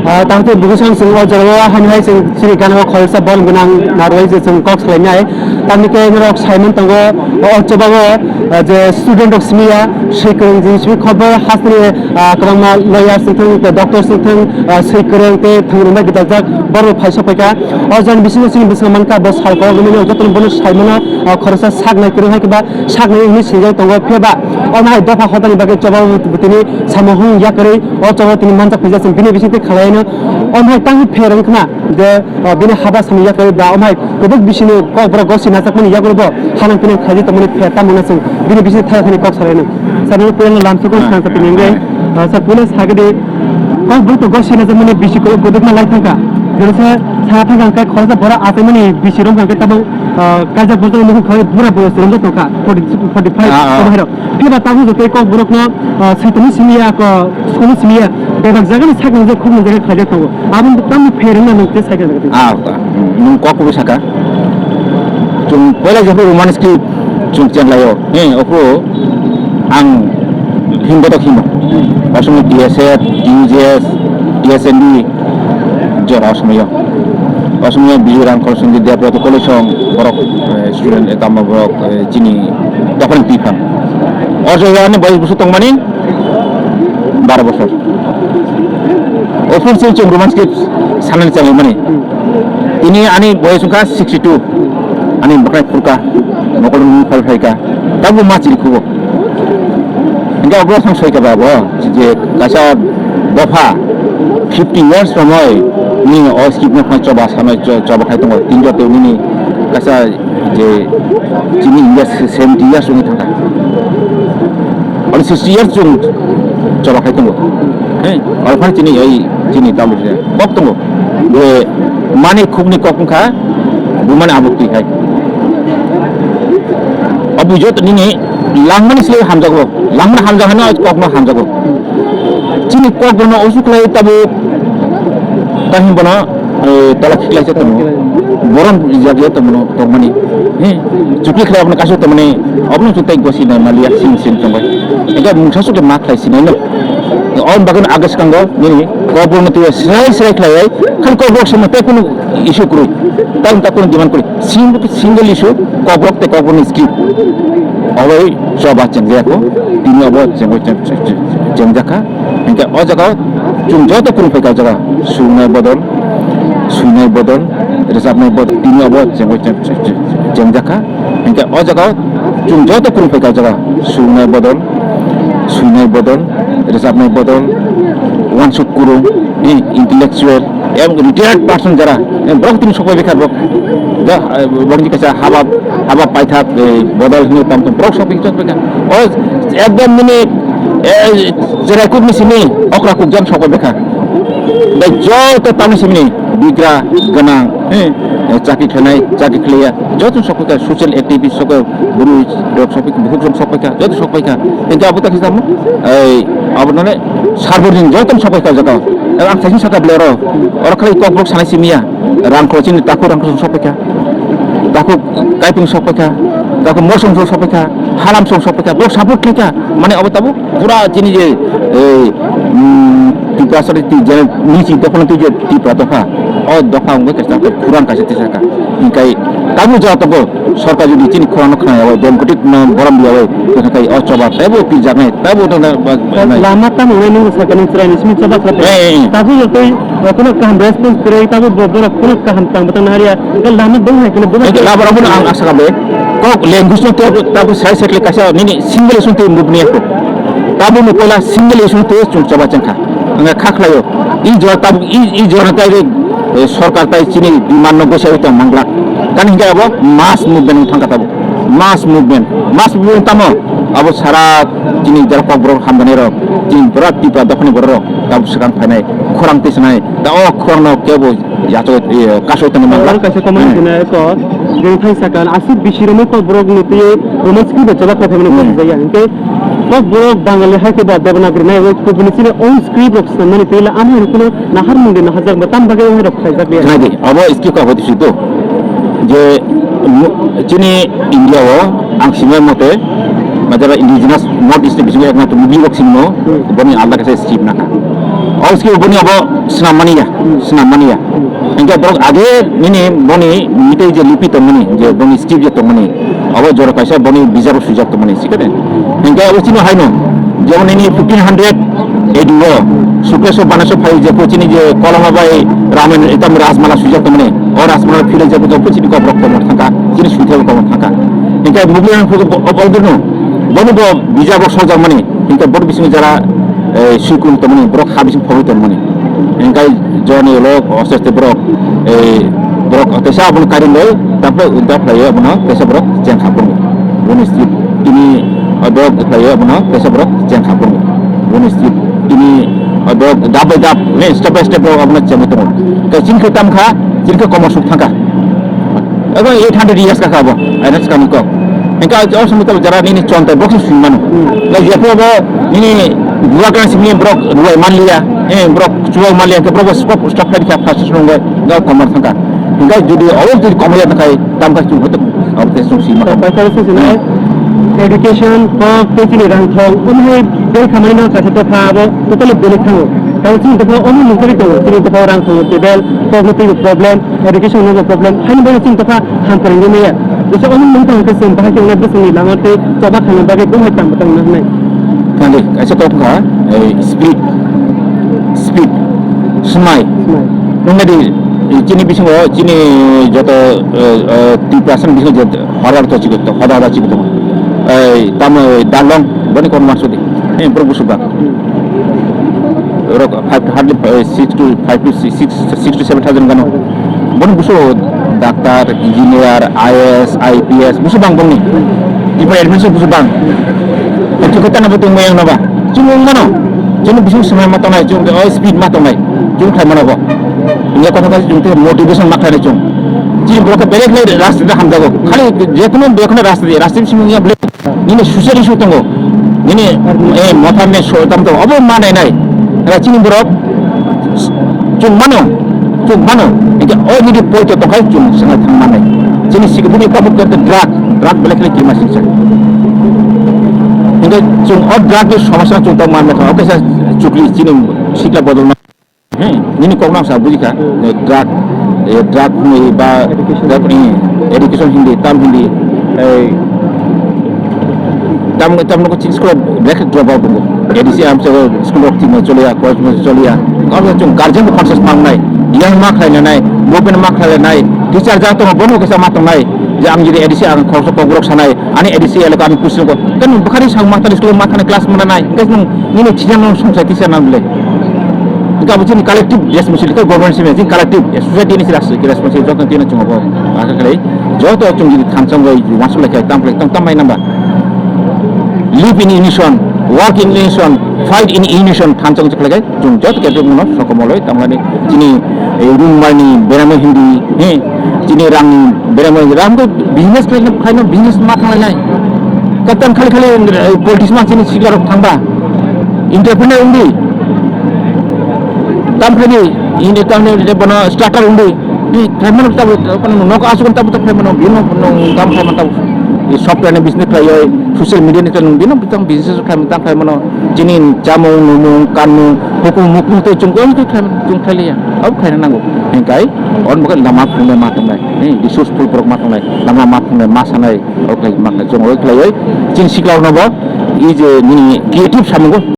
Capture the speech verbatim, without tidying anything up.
Ah, tang tei bugi sang chwng o jaga o hani hai chwng chini gana o khoroksa bol gwnang narwai je chwng kok salainai. Tamni khe norok saimon tongo o choba o, ah, je student rok simi ya, swi kwrwng jin simi khobor hasteni, ah, kwbangma lawyer wng thung, doctor wng thung, ah, swi kwrwng tei thwng rwmai gwdakjak borok phai sok phaikha. O jani bisingo chini bwswk mankha bo sal kok rwmani jotono bono saimano, ah, khoroksa sak nai kwrwng hai khe ba sak nai hwnwi swijak tongo phiya ba omo hai dopha hotani bagwi choba o tini samung hwn yakarwi o choba tini manjak phaijak chwng bini bisingtwi khalaino. Omo hai tangwi pher wng khna je, ah, bini haba samung yakarwi ba omo hai kwbuk bisingni kokborok gosi najakmani yakarwi bo hanang pinang khaijak tongmani pher tamo hwnna chwng bini bisingtwi thaya thani kok salaino. Sir, nini puila lamsoko sir, sir, tini ngai. Ah, sir, puila sagedi kokborok to gosi najakmani bisi kwbuk kwbukma lai thangkha. Jero se sa thangkha hwnkhe khoroksa borok achaimani bisi romkha hwnkhe tabuk, ah, kaijak borok nukha khe bura boyos romjak tongkha, forty, forty five, ah, ah, omo hai rok. Phiya ba tabuk joto kokborokno, ah, saitoni simi ya, ko, school-o simi ya, bebak jagani sakni je khukni jaga khlaijak tongo. Abo tamo pher wngna nwng tei sakha jaga twi. Ah, nwng kok kubui saka. Chwng poila jephru Roman script chwng chenglai-o. He, ophru ang himbo tok himo. Aswkno T S F, T U J S, T S N D, jora aswkno. Aswkno Biju Ram Kol Songdi Debra to College song borok, eh, student, eh, tamo borok, eh, chini dophani twi phang. O jaga ani boyos bwswk tongmani baro bosor. Ophru chwng chwng Roman script sanani chenglaimani. Tini ani boyos wngkha sixty two. Ani bwkhwnai phurkha, mokol nung phal phaikha. Tabuk ma chiri khubo. Hingke obo thang soika ba bo, je kaisa dopha fifty years romoi ni o script no phai choba sanai cho-, choba khai tongo. Tin jor tei nini kaisa je chini India se-, seventy years wngwi thangkha. Oro sixty years chwng choba khai tongo. He, oro phano chini oi chini tamo se kok tongo. Je mani khukni kok wngkha bumani abuk twi hai. Obo joto nini langmani se hamjago. Langmani hamjak hano kokno hamjago. Chini kok bono usu khlai tabuk. Tahim bono eh, tola khiklaisa tongmo. Borom rijak ya tongmo, tongmani. He, chukli khlai abono kaisa tongmani. Abono chutai gosi nai maliya sing sing tongbai. Ega mungsa suke ma khlai sinai no. On bagan agus kango nini. Kobor no tuya serai serai khlai ai. Khali kobor sama te kunu issue kurui. Tam ta kunu demand kurui. Sing-, single issue, kobrok te kobrokni script. Obai choba chengjaya ko, tini obo chengwi cheng-, cheng-, cheng-, chengjakha. Hingke o jaga chwng joto kwrwng phaikha o jaga. Sungnai bodol, swinai bodol, rwchapnai bodol, tini obo chengwi cheng-, cheng-, cheng-, chengjakha. Hingke o jaga chwng joto kwrwng phaikha o jaga. Sungnai bodol, swinai bodol, rwchapnai bodol, uansuk kwrwng, eh, intellectual, Em retired person jara, em borok tini sokpai bikha borok. Da, eh, borok ni kaisa haba, haba paithak, eh, bodol hino tam tam borok sokpai kisa kisa. O ekdom nini, eh, jerai kuk ni simi okra kuk jam sokpai bikha. Da joto tamni simi bigra ganang, eh, eh, chakri khlai, chakri khlaiya, joto sokpai kha, social activist sokpai, buru rok sokpai, bukhuk rok sokpai kha, joto sokpai kha. Hingke abo ta kisa mo, eh, abo nane sarbo din joto sokpai kha joto. Ang saisin saka bele oro, oro khali kok borok sanai simi ya. Rangkho chini takhuk rangkho song sokphaikha, takhuk kaipung sokphaikha, takhuk mosong song sokphaikha, halam song sokphaikha, borok support khlaikha. Mane obo tabuk pura chini je, eh, mm, Tiprasa je nisi dophano twi je Tipra dopha, o dopha wngwi kaisa khurang kaisa tisakha. Hinkhe tabuk jora tongo sorkar jodi chini khorangno khna yawi, democratic no borom yawi, tei o choba teibo pirjaknai, teibo Lama tamo wngnai nung sakani chwraini simi choba khlai. Eh, eh, eh. Tabuk tei, eh, kuno kaham response kwrwi, tabuk bo-, borok kuno kaham tang bwtang nahariya. Hwnkhe lama bwng hai kheno bwng hai. Hwnkhe lama rok bono ang asa kha be. Kok language no tabuk, tabuk sai sai khlai kaisa nini single issue tei move niya kho. Tabuk ni poila single issue tei chwng choba chengkha. Hwnkhe kha khlaio. I jora tabuk, i, i jora tai, eh, sorkar tai chini demand no gosi tong manglak. Kani hwnkhe abo mass movement wng thangkha tabuk. Mass movement, mass movement tamo abo sara chini jara kokborok hamjaknai rok, chini bwrak Tripura dophani borok rok tabuk swkang phainai, khorang tisanai, ta o khorang no kebo yachoi, eh, kasoi tongwi manglak. Aro kaisa comment Hmm. khe nai ko, jeng thai sakan aswk bisi romwi kokborok ni twi romwi skri bai chwla kok phaimani Hmm. kok jaya. Hinkhe kokborok Bangali hai khe ba Devanagari nai oi kubuni chini own script rok swnamani twi la amhai rok kuno nahar mungdi nahar jak ba tam bagwi oi rok khlai jak ya. Khna di, abo script ko abo tisi to. Je mu-, chini India o ang sinai mote, majara indigenous North East ni bisingo ekmatro Mugri rok singmo, Hmm. boni alda kaisa script nakha. Obviously boni abo swnam mani ya, swnam mani ya. Hingke borok age nini boni mitei je lipi tongmani, je boni script je tongmani, abo jora kaisa boni bijabo swijak tongmani, sikade. Hingke abo chini haino, jemon nini fifteen hundred A D o, Sukleso Baneso phai je ko chini je Koloma bai Ramayana itam Rajmala swijak tongmani, o Rajmala phile je ko chini kokrok komor thangka, chini suitebo komor thangka. Hingke Mugli Rang Phuru bo, bo, bo, boni bo bijabo sojak mani, hingke bor bisingo jara, eh, suikung tongmani, borok ha bising phoboi tongmani. Hingke joni ulo aste aste borok, eh, borok teisa abono karing bai, tapre udda khlaiyo abono teisa borok cheng kha phuru. Boni script tini, o, borok khlaiyo abono teisa borok cheng kha phuru. Boni script tini, o, borok dab by dab, ne, step by step borok abono chengwi tongo. Hingke chini khe tam kha, chini khe komor suk thangkha. Abo eight hundred years ka kha abo, aina swkang ni kok. Hingke o somoi tabuk jara nini chontai box sui mano. Hmm. Nai jepho abo nini buwa kan simi borok ruwai man liya, eh, borok chuwai man liya, hingke borok bo stop, stop khai kha, first sung go, go komor thangkha. Hingke jodi abo jodi komor ya thangkhai, tam kha chung hote, abo te sung sui mano. Bai kha sung sui mano. Hmm. Education, kok, tei chini rang thong, omo hai bel khamani no kaisa topha abo, totally belek thango. Tei chini topha omo nungkari tongo, chini topha rang thong, tei bel, kok no tei problem. Education no problem, haini bagwi chwng topha ham kwrwngwi maya. Jesa omo mung tong khe chwng bahai khe wngnai bwswngni lama tei choba khaina bagwi bumhai tang bwtang wngnai. Thangdi, kaisa kok wngkha, eh, spirit, spirit, smai. Smai. Nungmadi, chini bisingo, chini joto, eh, eh, Tiprasani bisingo je hodar to chikito, hodar hodar chikito. Eh, tamo, eh, dalong, boni kon masudi. Eh, bro busubak. Rok five, hardly, eh, six to five to six, six to seven thousand gano. Bono buso doctor, engineer, I A S, I P S, buso bang bongni. Ipa admission buso bang. Itu kata na betul mayang na ba. Chung mano. Chung bising semai mata nai, chung, oh, speed mata nai. Chung khai mano bo. Ini kata kata chung te motivation mak khai chung. Chung berok berek lai rasta hamjago. Khali je kono, je kono rasta di, rasta di semua belek. Nini social issue tongo. Nini, eh, motha me so tam tongo. Abo ma nai nai. Ra chini borok chung mano, chung mano. Eke o nini poito tongkhai chung sanga thang manai. Chini sikbuni tabuk ke drug, drug belai khele kima singsa. Eke chung o drug ni somasya chung tong man mekha. Oke sa chukli chini sikla bodol na. Hmm, nini kok nang sa buji kha, eh, drug, eh, drug hwnwi ba education. Drug ni education hindi, tam hindi, eh, tam, tam no chini school black drop out dungo. A D C am se school rok timo choliya, college mo choliya. Kok chung guardian ko conscious mang nai, yang ma khlai nai, movement ma khlai nai, teacher ja tong bono kesa ma tong nai, je ang jodi A D C ang khoroksa kokborok sanai, ani A D C elaka ani pusi ko. Kan bukhari sang ma tani school ma thani class mana nai, kan nini chijang no song sai teacher nang bile. Hingke abo chini collective responsibility, government simi chini collective, eh, society ni sira se responsibility joto tino chungo bo. Aka khlai joto chung jodi thansong bai wansuk lai khe tam khlai tong tam mai namba. Live in unison, work in unison, fight in unison thansong se khlai khe chung joto khe chung no sokomoloi tam khlai chini, eh, rung mai ni beramo hindi, he, chini rang ni beramo hindi, rang ko business khlai khlai no business ma thang lai nai. Katan khali khali, eh, politics ma chini sikla rok thangba. Entrepreneur undi. Tam khaidi, ini tam ni bono starter undi. Ni khaimano tabu, kono nok asukon tabu to khaimano, bino no tam khaimano tabu. I software ni business khlaioi, social media ni tong bino tam business khaimano, tam khaimano. Chini chamung, numung, kanmung, hukum, hukum to chung koi to khaimano, chung khailiya. Ab khaina nango. Hingkai, on bukan lama phungnai ma tongnai. Ni resourceful borok ma tongnai, lama ma phungnai, ma sanai, ok, ma khlai, chung ok khlaioi. Chini sikla no bo, i je nini creative samungo,